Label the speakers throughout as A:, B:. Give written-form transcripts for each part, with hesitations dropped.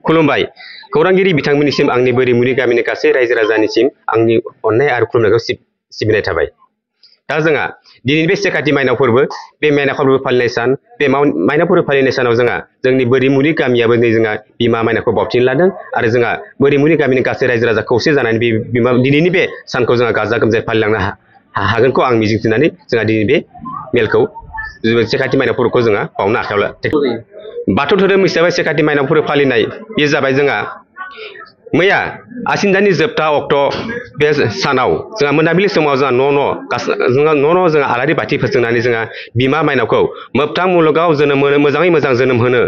A: खुलुमबाय खौरांगिरि बिथांमोननिसिम आंनि बोरिमुनि गामिनि गासै रायजो राजानिसिम आंनि अननाय आरो खुलुमनायखौ सिबिनाय थाबाय। दा जोंहा दिनै बे सेकाति माइनाव फोरबो बे माइनाव फोरबो फालिनाय सान बे माइनाव फोरबो फालिनाय सानाव जोंहा जोंनि बोरिमुनि गामियाबो नै जोंहा बिमा माइनावखौ बावथिनो लादों आरो जोंहा बोरिमुनि गामिनि गासै रायजो राजा खौसे जानानै बे दिनैनि बे सानखौ जोंहा गाजा गोमजायै फालिलांनो हागोनखौ आं मिजिंथिनानै जोंहा दिनै बे मेलखौ सेकाति माइनाव फोरबोखौ जोंहा बावनो आखायाव लादों। बाथौ धोरोम हिसाबै सेकाति माइनाव फोरबो फालिनाय बे जाबाय जोंहा मैया आसिन दाननि जोबथा अक्ट' बे सानाव जोंहा मोनाबिलि समाव जोंहा न' न' जोंहा आलारि बाथि फोजोंनानै जोंहा बिमा माइनावखौ मोगथां मुलुगाव जोनोम होनो मोजाङै मोजां जोनोम होनो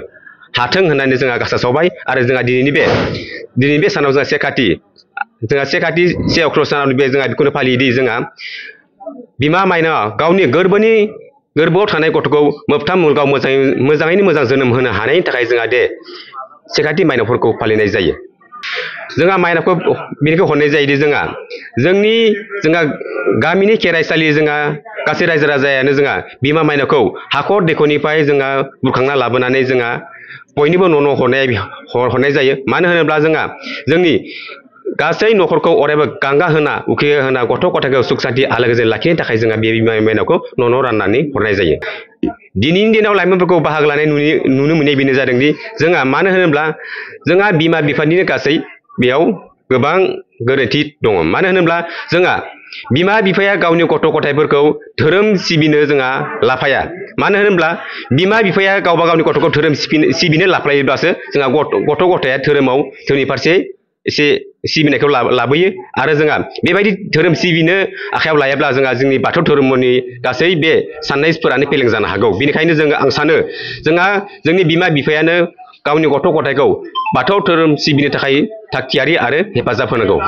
A: हाथों होननानै जोंहा गासा सावबाय आरो जोंहा दिनैनि बे सानाव जोंहा सेकाति से अक्ट' सानाव बे जोंहा बेखौनो फालियोदि जोंहा बिमा माइनावआ गावनि गोरबोआव थानाय गथ'खौ मोगथां मुलुगाव मोजाङैनो मोजां जोनोम होनो हानायनि थाखाय जोंहा सेकाति माइनावफोरखौ फालिनाय जायो। जोंहा माइनावखौ बेनिखौ हरनाय जायोदि जोंहा गामिनि खेराइसालि जोंहा गासै रायजो राजायानो जोंहा बिमा माइनावखौ हाखर दैखरनिफ्राय जोंहा बुरखांना लाबोनानै जोंहा बयनिबो न' न' हरनाय जायो। मानो होनोब्ला जोंहा जोंनि गासै न'खरखौ अरायबो गांगा होना उखैयो होना गथ' गथायखौ सुख सान्ति आलो गोजोन लाखिनो थाखाय जोंहा बे बिमा माइनावखौ न' न' राननानै हरनाय जायो। दिनैनि दिनाव लाइमोनफोरखौ बाहागो लानाय नुनो मोननाय बेनो जादोंदि जोंहा मानो होनोब्ला जोंहा बिमा बिफानिनो गासै बेयाव गोबां गोरोन्थि दङ। मानो होनोब्ला जोंहा बिमा बिफाया गावनि गथ' गथायफोरखौ धोरोम सिबिनो जोंहा लाफाया। मानो होनोब्ला बिमा बिफाया गावबा गावनि गथ'खौ धोरोम सिबिनो लाफ्लायोब्लासो जोंहा गथ' गथाया धोरोमनि फारसे एसे सिबिनायखौ लाबोयो आरो जोंहा बेबायदि धोरोम सिबिनो आखायाव लायाब्ला जोंहा जोंनि बाथौ धोरोमनि गासै बे साननायफोरानो फेलें जानो हागौ। बेनिखायनो आं सानो जोंनि बिमा बिफायानो गावनि गथ' गथायखौ बाथौ धोरोम सिबिनो थाखाय थाग थियारि आरो हेफाजाब होनांगौ।